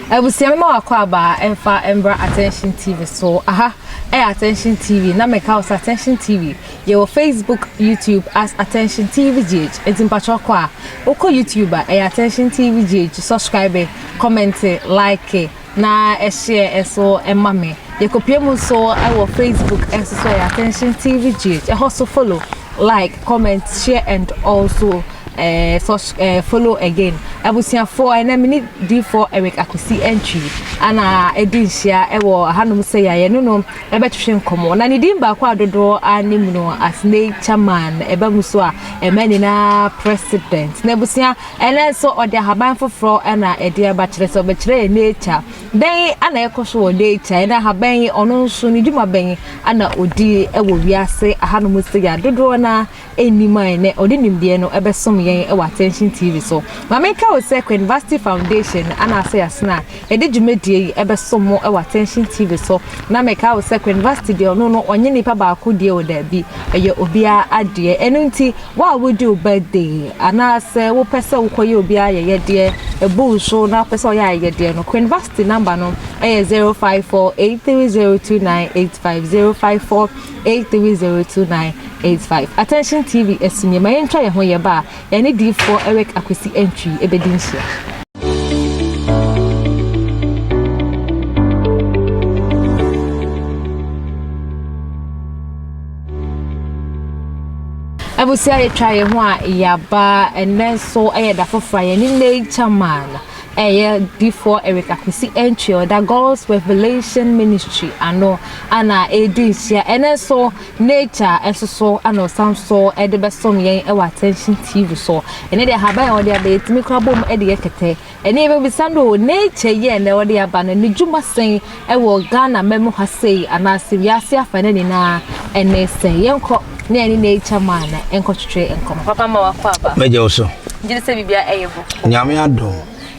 Abusua mema wakɔ aba ɛmfa ɛmbra Attention TV so aha ɛyɛ Attention TV na meka wo sɛ Attention TV yɛwɔ Facebook YouTube as Attention TV GH nti mpakyɛ kɔ a wokɔ YouTube a ɛyɛ Attention TV GH subscribe comment like na ɛhyeɛ ɛso ɛma me yɛkɔpie mu nso ɛwɔ Facebook ɛnso so ɛyɛ Attention TV GH ɛhɔ so follow like comment share and also eh, so, eh, follow again abusuafoɔ ɛnɛ me ne difoɔ Eric Akwasi Antwi ana ɛdi nhyia ɛwɔ hanom sɛ yɛ yɛne no ɛbɛtwetwe nkɔmmɔ na ne din baako a dodoɔ anim no as nature man ɛba mu so a ɛma nyinaa president na abusua ɛnɛ nso ɔde ahaban foforɔ ɛna ɛde aba kyerɛ sɛ ɔbɛkyerɛ yɛ nature dɛn ana ɛkɔ so wɔ nature ɛna ahaban yi ɔno nso ne dwuma bɛn ana ɔdi ɛwɔ wiase ahanom sɛ yɛ dodoɔ na nnim a ɛnnɛ ɔde nimdeɛ no bɛsom yɛn wɔ Attention TV so. Ma menka wo sɛ Quinvasti Foundation anaasɛ Yasena a yɛde dwumadie yi bɛsom mo wɔ Attention TV so. Na meka wo sɛ Quinvasti deɛ ɔno no ɔnye nipa baako deɛ o daabi, ɛyɛ obiara adeɛ. Ɛno nti wo a wodi wo birthday anaasɛ wopɛ sɛ wokɔyɛ obiara ayɛyɛdeɛ, ɛbu wo so na wopɛ sɛ ɔyɛ ayɛyɛdeɛ no, Quinvasti number no ɛyɛ 0548302985, 054 8302985 Attention TV ɛso nie ma yɛntwa yɛn ho yɛba a yɛne diifoɔ Eric Akwasi Antwi ɛbɛdi nhyia. Abusua yɛtwa yɛn ho a yɛaba ɛnnɛ nso ɛyɛ da foforɔ a yɛne Nature Man ɛyɛ difoɔ Eric Akwasi Antwi a ɔda God's Revelation Ministry ano ana ɛredi nhyia ɛnɛ nso nature nso so ana ɔsan so ɛde bɛsom yɛn ɛwɔ Attention TV so ɛnɛ deɛ ahaban a wɔde aba yɛtumi kora bom ɛde yɛ kɛtɛ ɛne yɛbɛbisa no nature yi ɛnɛ wɔde aba no ne dwuma sɛn ɛwɔ Ghana mɛmu ha sei anaasɛ wiase afa no nyinaa ɛne sɛ yɛnkɔ ne ɛne nature man nkɔtwetwe nkɔmmɔ papa ma wakɔ aba mɛgye wo so gye sɛ biribia ɛyɛ bɔ Nyame adom.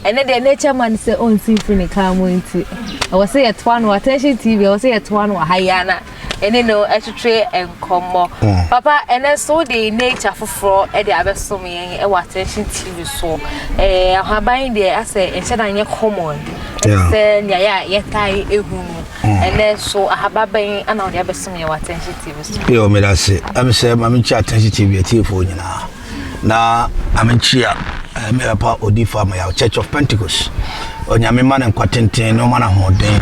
Ɛnɛ deɛ nature man sɛ ɔnsi mfiri ne kaa mu nti ɛwɔ sɛ yɛtoa no Attention TV ɛwɔ sɛ yɛtoa no wɔ ha yi ana ɛne no ɛtwetwe nkɔmmɔ mm. Papa ɛnɛ nso wode nature foforɔ ɛde abɛsom yɛn ɛwɔ Attention TV so ɛɛ ahaban deɛ asɛ nhyɛ da nyɛ common ɛte sɛ nea yɛ a yɛtae ehu no mm. ɛnɛ nso ahaba bɛn ana wode abɛsom yɛn wɔ Attention TV so. Yo, meda se ɛm sɛ ma menkyia Attention TV atiefoɔ nyinaa na amenkyia eh, me papa odifo amayaw Church of Pentecost. Onyame ma no nkwa tenten na ɔma no ahoɔden.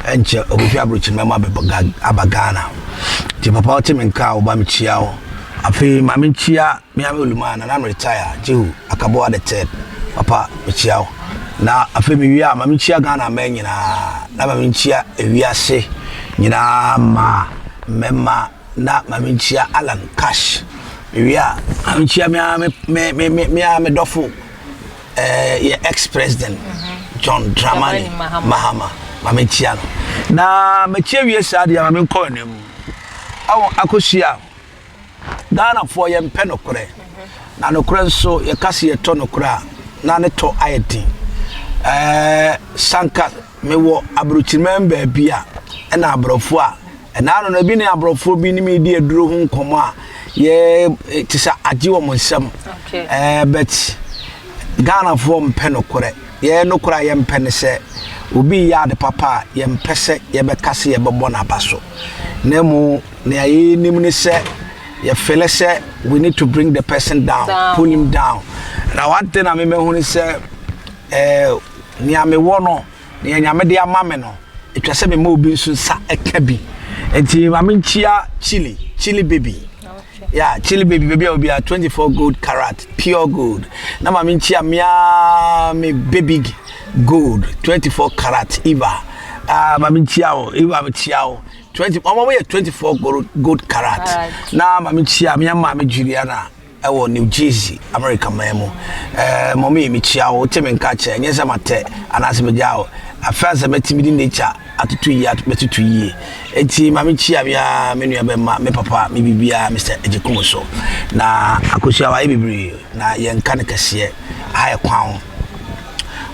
Ɛnkyɛ ɔbɛfi aburokyi mɛma aba Ghana. Nti papa wote me nka a woba mekyia wo. Afei ma menkyia me ame oluma na na retire Jehu Akaboa the third. Papa mekyia wo. Na afei mewie a ma menkyia Ghana mmaa nyinaa na ma menkyia ewiase nyinaa mmaa mmarima na ma menkyia Alan Cash. Mewie a, ma menkyia me ara me me me me ara me dɔfo ɛɛ yɛ ex-president mhm. John Dramani Mahama. Ma menkyia no. Na mekyia wie saa deɛ ma menkɔ anim. Awɔ akosua Ghanafoɔ yɛmpɛ nokorɛ. Mhm. Na nokorɛ nso yɛka sɛ yɛtɔ nokorɛ a na ne tɔ ayɛ den. Ɛɛ sanka mewɔ aburokyiriman baabi a ɛna aborɔfo a Ɛna ano no, ebi ne aborɔfoɔ bi ne me di aduro ho nkɔmmɔ a yɛ te sɛ agye wɔn nsam. Ɛɛ but Ghanafoɔ mpɛ nokorɛ. Yɛn nokorɛ a yɛmpɛ ne sɛ obi yɛ ade papa a yɛmpɛ sɛ yɛbɛka sɛ yɛbɛbɔ n'aba so. Na mmom nea yɛnim ne sɛ yɛfele sɛ we need to bring the person down, down. pull him down. Na one thing a memɛhu ne sɛ ɛɛ nea mewɔ no Nea Nyame de ama me no, etwa sɛ mema obi nso nsa ka bi. Nti ma menkyia Chili, Chili baby. Yeah, Chili baby, baby a obi a 24 gold carat, pure gold. Na ma menkyia mea me baby gold, 24 carat, Eva. Ah, ma menkyia wo, Eva mekyia wo. 20, ɔmo yɛ 24 gold, gold carat. Na ma menkyia mea maame Juliana. Ɛwɔ New Jersey, Amerika man mu. Ɛɛ, mɔmi, mekyia wo, wote me nka kyɛ, ɛnyɛ sɛ matɛ anaasɛ megyaa wo. Afei ansa mɛtumi de nature atoto yie, mɛtoto yie. Enti ma mekyia me ara me nua bɛma, me papa, me biribiara, Mr. Agyekum so. Na Akosua wayɛ bebree, na yɛnka no kɛseɛ. Aha yɛ kwan ho.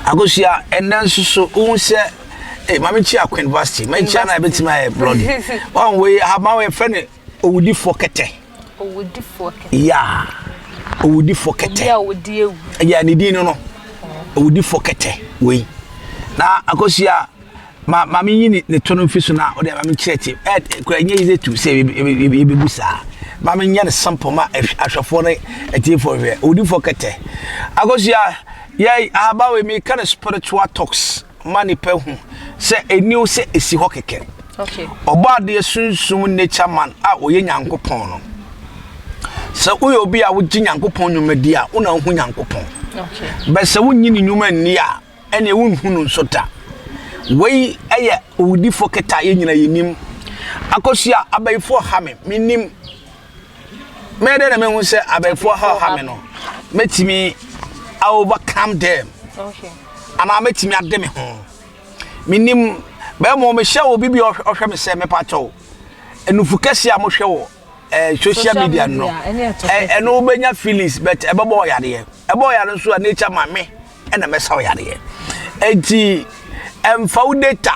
Akosua, ɛnnɛ nso so, wohu sɛ, eh, ma mekyia Queen Vasti, mekyia na ɛbɛtumi ayɛ bloody. Wɔn wei, ahaban wei, yɛfrɛ no owudifoɔ kɛtɛ. Owudifoɔ kɛtɛ. Yeah, owudifoɔ kɛtɛ. Obi a odi ewu. Yeah, ne din no no. Owudifoɔ kɛtɛ wei. Na Akosua, ma ma menyi ne ne to no mfi so na ɔde ma menkyerɛ ti. Ɛ kura nyɛ easy to sɛ yɛbɛbu saa. Ma menyɛ no simple ma ahwɛfoɔ ne atiefoɔ hwɛ. Owudifoɔ kɛtɛ. Akosua, yɛ ahaba wei meka no spiritual talks ma nipa hu sɛ ɛniw sɛ ɛsi hɔ kɛkɛ. Ɔbɔ adeɛ sunsum nature man a ɔyɛ Nyankopɔn no. Sɛ woyɛ obi a wogye Nyankopɔn nnwuma di a, wo na wohu Nyankopɔn. Bɛ sɛ wonnye ne nnwuma nni a, ɛneɛ wonhu no nso da. Wei yɛ owudifo kɛtɛ a yɛn nyina yɛnim. Akosua, abayifoɔ ha me, mennim. Mɛyɛ dɛn na mehu sɛ abayifoɔ ha ha me no? Mɛtumi I overcome them. Anaa mɛtumi ade me ho. Menim. Bɛɛ mehyɛ obi bi ɔhwɛ me sɛ mepa kyɛw. Enufu kɛse a mohwɛ wɔ eh, social media no ɛno wobɛnya feelings but ɛbɛbɔ ɔyareɛ ɛbɔ ɔyare nso a nature ma me ɛna mɛsa ɔyareɛ enti ɛmfa wo data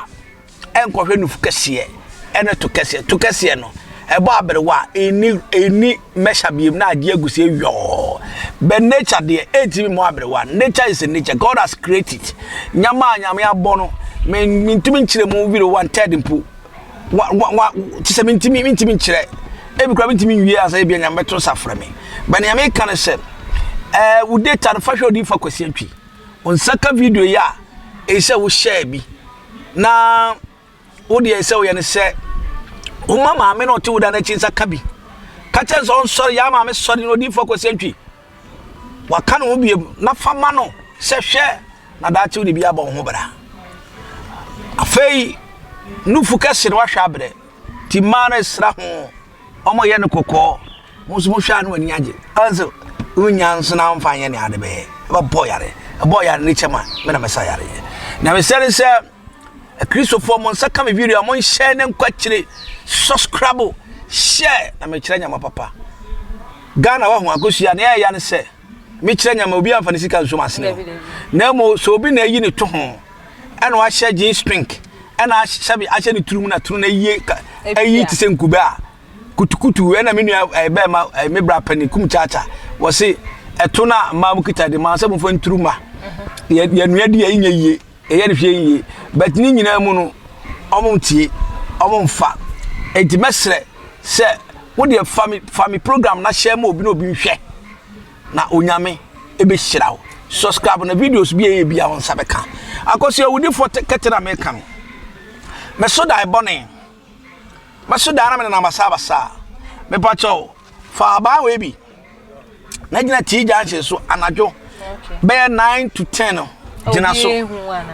ɛnkɔhwɛ nufu kɛseɛ ɛne to kɛseɛ to kɛseɛ no ɛbɔ aberewa a ɛni ɛni mɛhyɛ biem na agye agu sɛ yɔɔ but nature deɛ ɛntumi mmɔ aberewa. Nature is a nature. God has created nyama a Nyame abɔ no. Mentumi nkyerɛ mu video one third mpo wa wa wa te sɛ mentumi mentumi nkyerɛ. Ebi koraa mentumi nwie ansa ebi Nyame bɛto nsa frɛ me. But nea meka ne sɛ ɛɛ wo data no fa hwɛ odiyifoɔ Kwasi Antwi. Wo nsa ka video yi a ɛyɛ sɛ wo share bi na wo deɛ sɛ woyɛ ne sɛ woma maame na ɔte wo da no akyi nsa ka bi. Ka kyerɛ sɛ ɔnsɔre yaa maame sɔre na odiyifoɔ Kwasi Antwi waka ne ho biem na fa ma no sɛ hwɛ na daakye wode bi abɔ wo ho bra. Afei nufu kɛse no wahwɛ abrɛ nti mmaa no sra ho wɔn yɛ no kɔkɔɔ mo nso mohwɛ a na w'ani agye ɛnso wonya nso na womfa nyɛ nea ade bɛyɛ ɛbɛbɔ yare ɛbɔ yare ne kyɛm a me na mɛsa yare na mesɛ ne sɛ Akristofoɔ mo nsa ka me video a monhyɛ ne nkɔ akyire subscribe share na mekyerɛ nyama papa Ghana wahu akosua ne ɛyɛ ne sɛ mekyerɛ nyama obi amfa ne sika nsom asene o na mmom sɛ obi na ayi ne to ho ɛna wahyɛ jean string ɛna sɛbi ahyɛ ne turu mu na turu no ayie ayi te sɛ nkube a kutukutu ɛna me nua bɛɛma me bra pani kum kyaakya wɔse ɛto no a mmaa mu kita de maa sɛ momfa nturu ma yɛnua di a ɛnyɛ yie Yɛyɛ no hwɛ yie but ne nyinaa mu no ɔmo ntie, ɔmo nfa. Enti mɛsrɛ sɛ wo deɛ fa me fa me program na hyɛ ma obi na obi nhwɛ na Onyame ɛbɛhyira wo. Subscribe na videos bi a ɛyɛ bi a wo nsa bɛka. Akosua awudifoɔ kɛtɛ na meka no. Meso dae bɔne. Mɛso daa na menenam basabasa. Mepakyɛw, fa abaa wei bi na gyina T junction so anadwo bɛyɛ 9 to 10 no gyina so.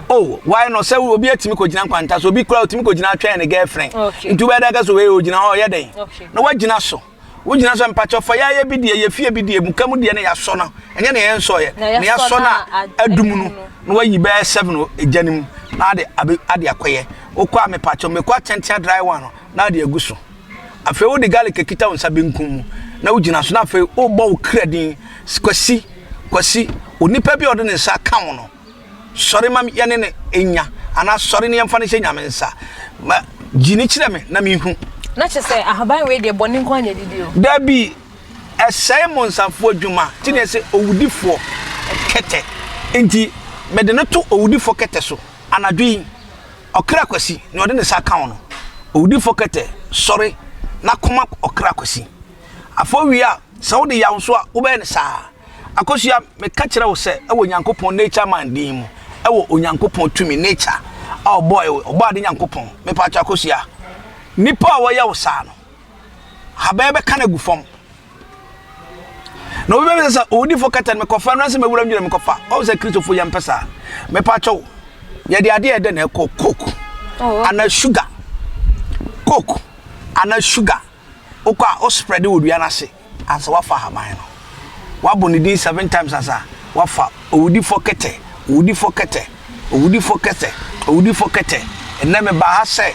Oh, why not? Sɛ obi atumi kɔgyina nkwanta so, obi kura otumi kɔgyina atwɛn ne girlfriend. Nti wobɛyɛ dɛ ka sɛ wei ogyina hɔ ɔyɛ dɛn? Na wagyina so. Wogyina so mpakyɛw fa yɛayɛ bi deɛ, yɛ fie bi deɛ, muka mu deɛ na yɛasɔ no. Ɛnyɛ na yɛnsɔeɛ, na yɛasɔ no a adum no na wayi bɛyɛ 7 gya no mu na ade ade akɔyɛ. Wokɔ a mepakyɛw mekɔ akyɛntea dry one no na ade agu so. Afei wode garlic akita wo nsa benkum mu na wogyina so na afei wobɔ wo kra din Kwasi, Kwasi, onipa bi a ɔde ne nsa aka wo no, sɔre ma yɛne no nya anaa sɔre ne yɛmfa no hyɛ Nyame nsa. Ma gyi ne kyerɛ me na menhu. Na kyerɛ sɛ ahaban wei deɛ bɔne nko ara na ɛdidi o. Dabi, ɛsɛe mmonsamfoɔ adwuma, nti na ɛsɛ owudifoɔ kɛtɛ. Nti mede no to owudifoɔ kɛtɛ so. Anadwo yi, ɔkra Kwasi, nea ɔde ne nsa aka wo no, owudifo kɛtɛ, sɔre na koma ɔkra Kwasi. Afei owie a, sɛ wode yaw nso a, wobɛyɛ no saa. Akosua, meka kyerɛ wo sɛ, ɛwɔ Onyankopɔn nature man din mu, ɛwɔ Onyankopɔn tumi, nature, a ɔbɔɔ, ɔbɔɔ ade Nyankopɔn, mepatwɔ Akosua, nipa a wɔyɛ wo saa no, habɛn bɛka no agu fam. Na obi bɛbisa sɛ, owudifo kɛtɛ no mekɔfa no sɛ mɛwura nwura mekɔfa. Ɔwɔ sɛ Kristofo yɛmpɛ saa. Mepa kyɛw, yɛde adeɛ ɛdɛ na ɛkɔ coke oh. anaa sugar. Coke anaa sugar. Wokɔ a wo spread wɔ dua no ase ansa wafa ahaban no. Wabɔ ne din seven times ansa wafa owudifo kɛtɛ, owudifo kɛtɛ, owudifo kɛtɛ, owudifo kɛtɛ. Ɛnnɛ mebaa ha sɛ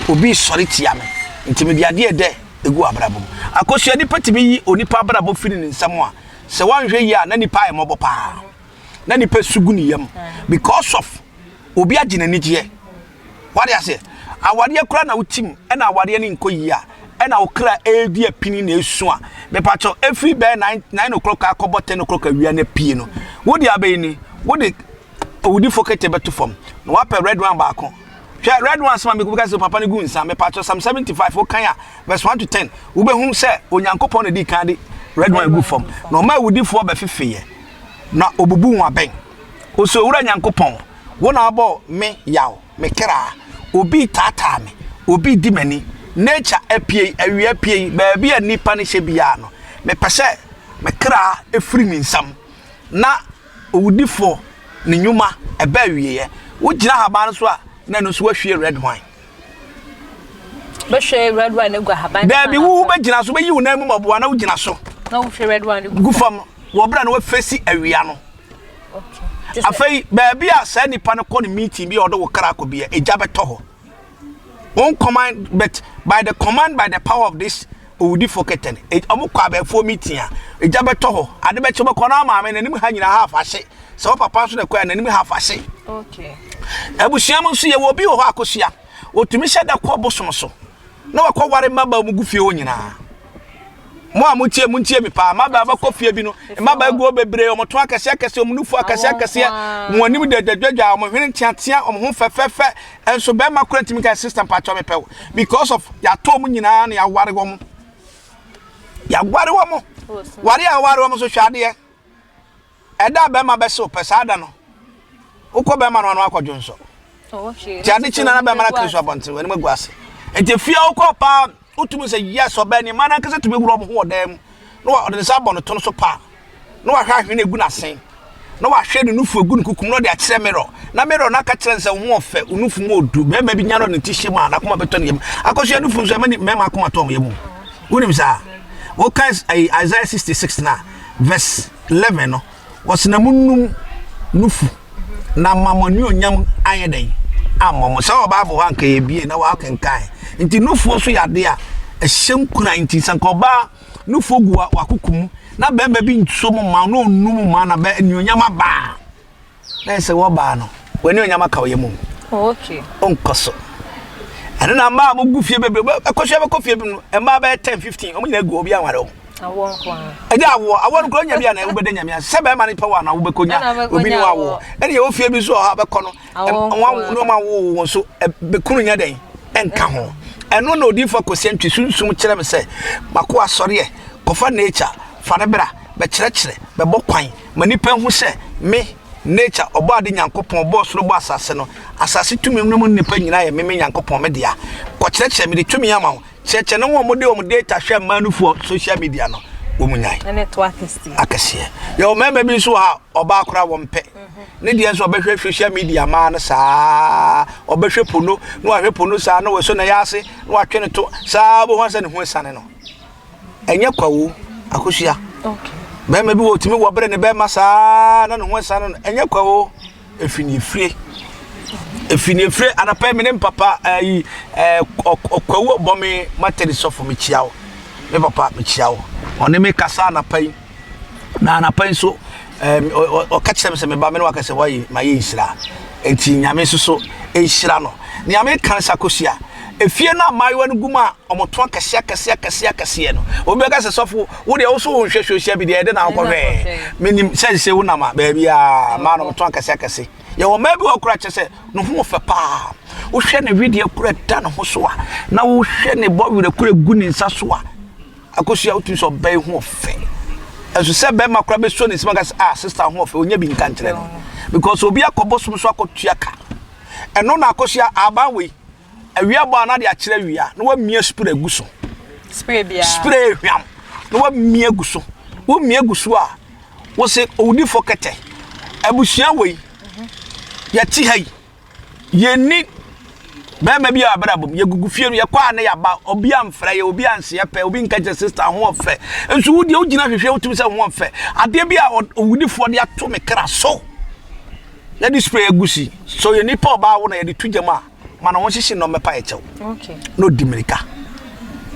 obi resɔre tia me nti mede adeɛ ɛdɛ egu abrabɔ mu. Akosua, Nipa tumi yi onipa abrabɔ firi ne nsam a, sɛ wanhwɛ yie a na nipa ayɛ mmɔbɔ paa. Na nipa su gu ne yam because of obi agye n'anigyeɛ. Wade aseɛ? Awareɛ koraa na wotim ɛna awareɛ no nkɔ yie a, ɛna wo kra ɛredi apini na ɛsu a, mepakyɛw ɛfiri bɛyɛ 9 o'clock akɔbɔ 10 o'clock awia no apue no, wode abɛyi ni, wode. owudifo kete bɛto fam na wapɛ red wine baako. Hwɛ red wine asɛm a mekɔka sɛ papa no gu nsa. Mepakyɛw Psalm 75 wokan a verse 1 to 10 wobɛhu sɛ Onyankopɔn na dii kan de red wine gu fam na ɔma awudifoɔ bɛfefeeɛ na obubu wɔn abɛn. Ose Owura Nyankopɔn, wo na wabɔ me yaw, me kra. Obi retaataa me, obi redi m'ani. Nature apiei, awia apiei, baabi a nnipa no hyɛ biara no, mepɛ sɛ me kra firi me nsam na owudifoɔ ne nnwuma ɛba awieɛ. Wogyina ahaban no so a, na ɛno nso woahwie red wine. Bɛhwɛ red wine agu ahaban no Daabi, wo wobɛgyina so, wobɛyi wo nan mu mɔboa na wogyina so. Na wohwie red wine gu fam wɔ berɛ a na woafesi awia no. Afei, baabi a saa nipa no kɔ ne meeting bi a ɔde wo kra kɔ bi a, egya bɛtɔ hɔ. Wɔn command but by the command by the power of this owudifo kɛtɛ no, wɔn kɔ abɛɛfoɔ meeting a, egya bɛtɔ hɔ. Ade bɛkye bɛkɔ na maame n'anim ha nyinaa half ahye. Sɛ wo papa nso na ɛkɔ a n'anim half ahye. Okay. Abusua mu nso yɛwɔ obi wɔ hɔ akosua. Otumi hyɛ da kɔ bosom so na wakɔ ware mmabaa mu gu fie hɔ nyinaa. Mo a motie, montie me paa. Mmabaa bɛkɔ fie bi no, mmabaa gu hɔ bebree, wɔn to akɛseɛ akɛseɛ, wɔn nufu akɛseɛ akɛseɛ, wɔn anim dadwadwadwa, wɔn hwene nteatea, wɔn ho fɛfɛɛfɛ. Nso bɛrima kora ntumi nka sister mpakyɛw mepɛ wo. Because of yɛatɔ wɔn nyinaa na yɛaware wɔn. Yɛaware wɔn. Ware a wɔware wɔn nso hwɛ adeɛ. Ɛda a bɛrima bɛse wo pɛ, saa da no, wokɔ bɛrima no ano akɔdwo nsɔ. Nti ade kyi na na bɛrima no akiri so abɔnten, w'anim agu ase. Nti fie a wokɔ paa, wotumi sɛ yes, ɔbaa ni, mmaa no ankasa tumi wura wɔn ho wɔ dan mu, na ɔde ne nsa abɔ ne to no so paa, na wahwɛ ahwene egu n'asen, na wahwɛ ne nufu egu ne kukum, na ɔde akyerɛ mirror, na mirror no aka kyerɛ no sɛ wo ho ɔfɛ, wo nufu mu odu, bɛrima bi nya no ne ti hyɛ mu a, n'akoma bɛtɔ ne yam. Akɔsua nufu nso ɛma mmarima akoma tɔ wɔn yam. Wonim saa? Woka Isaiah 66 na verse 11 no, wɔse na monum nufu na ma mo anuonyam ayɛ dɛn ammɔ mo. Sɛ wɔ Bible hɔ anka yɛbie na wɔakenkan. Nti nufuo nso yɛ adeɛ a ɛhyɛ nkuran nti sɛ nka ɔbaa nufuo gu wakoko mu na bɛrima bi nso mo ma na ɔnum ma na bɛ anuonyam abaa. Na ɛsɛ wɔbaa no w'anuonyam aka wo yam o. Oh, okay. Ɔnkɔ so. Ɛno na mmaa a wɔgu fie bebree ɛkɔ so ɛbɛkɔ fie bi no mmaa bɛyɛ 10 15 wɔn nyinaa gu obi anware wɔn. Awoɔ nko ara. Ɛgya awoɔ awoɔ no kura nya bi a na wobɛda nyame ase sɛ bɛrima no pɛ wɔ ana wobɛkɔ nya obi ne wawoɔ ɛne yɛwɔ fie bi nso wɔ hɔ a bɛkɔ no wɔn awo wɔn so bɛkunu nya dɛn ɛnka ho ɛno na odiifo akɔsi ntwi sunsum kyerɛ me sɛ mako asɔreɛ kɔfa nature fa ne bra bɛkyerɛkyerɛ bɛbɔ kwan Ma nnipa nhu sɛ me, Nature, Ɔbɔade Nyankopɔn, ɔbɔɔ soro bɔɔ asase no, asase tumi no mu nnipa nyinaa yɛ me, me Nyankopɔn, me dea. Kɔkyerɛkyerɛ, mede tumi ama wo. Kyerɛkyerɛ ne wɔn a wɔde wɔn data hwɛ mmaa nufu wɔ social media no, wɔn nyae. Ɛne to akɛseɛ. Akɛseɛ. Yɛwɔ mmarima bi nso wɔ ha a, ɔbaa koraa wɔmpɛ. Ne deɛ nso ɔbɛhwɛ social media mmaa no saa, ɔbɛhwɛ pono, na wahwɛ pono saa, na wasɔ n'ayase, na watwe ne to saa, wobɛhu sɛ ne ho asiane no. Ɛnyɛ kwa o, Akosua. Bɛrima bi wɔ otumi wɔ bere ne bɛrima saa na ne ho asiane no. Ɛnyɛ kwa o, efi ne efie. Efi ne efie anapa yi me ne papa ayi ɛɛ ɔkwawu ɔbɔ me matɛri sɔfo mekyia wo. Me papa mekyia wo. Ɔne me kasa anapa yi. Na anapa yi nso ɔka kyerɛ me sɛ meba me ne waka sɛ wayɛ mayɛ nhyira. Nti nyame nso so nhyira no. Nea meka ne sɛ Akosua, efie no a mmaayewa no gu mu a wɔto akɛseɛ akɛseɛ akɛseɛ akɛseɛ no, obi bɛka sɛ sɔfo wo deɛ wo so wonhwɛ social media ɛde na wokɔhwɛɛ. Menim sɛ sɛ wonam a baabi a mmaa no wɔto akɛseɛ akɛse. Yɛwɔ mmaa bi wɔ kora kyɛ sɛ ne ho fɛ paa. Wohwɛ ne wedeɛ kora da ne ho so a, na wohwɛ ne bɔwerɛ kora gu ne nsa so a, Akosua wotumi sɛ ɔbaa yi ho ɔfɛ ɛso sɛ bɛrima koraa bɛsɔ ne nsam aka sɛ ah sister ho ɔfɛ onya bi nka nkyerɛ no because obi akɔ bosom so akɔtua ka ɛno na akosua aban wei awia bɔ a na de akyerɛ awia na wamia spray agu so spray biara spray hwam na wamia agu so wamia agu so a wose owudifo kɛtɛ abusua wei yɛte ha yi Yɛnni bɛrima bi a abrabɔ mu yɛgugu fie no yɛkɔ a ne yɛaba obi amfrɛ yɛ obi anseɛ pɛ obi nka kyerɛ sista ho ɔfɛ nso wo deɛ wogyina hwehwɛ wotumi sɛ ho ɔfɛ adeɛ bi a owudifoɔ de ato me kra so yɛde spray agu si so yɛ nipa ɔbaa wo na yɛde to gyam a ma na ho hyehye na ɔmmɛpa yɛ kyɛw na ɔdi mmirika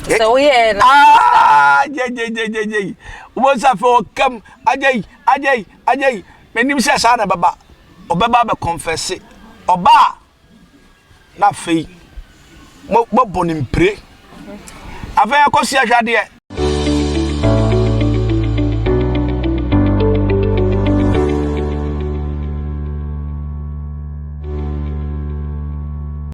sɛ woyɛ na ah gyegyegyegyegye wobɛhu sɛ afei ɔkam agyei agyei agyei menim sɛ saa na ɛbɛba ɔbɛba abɛ kɔnfɛse, ɔba a na afei mo bɛbɔ no mpire. Afei akɔsi ahwɛ adeɛ.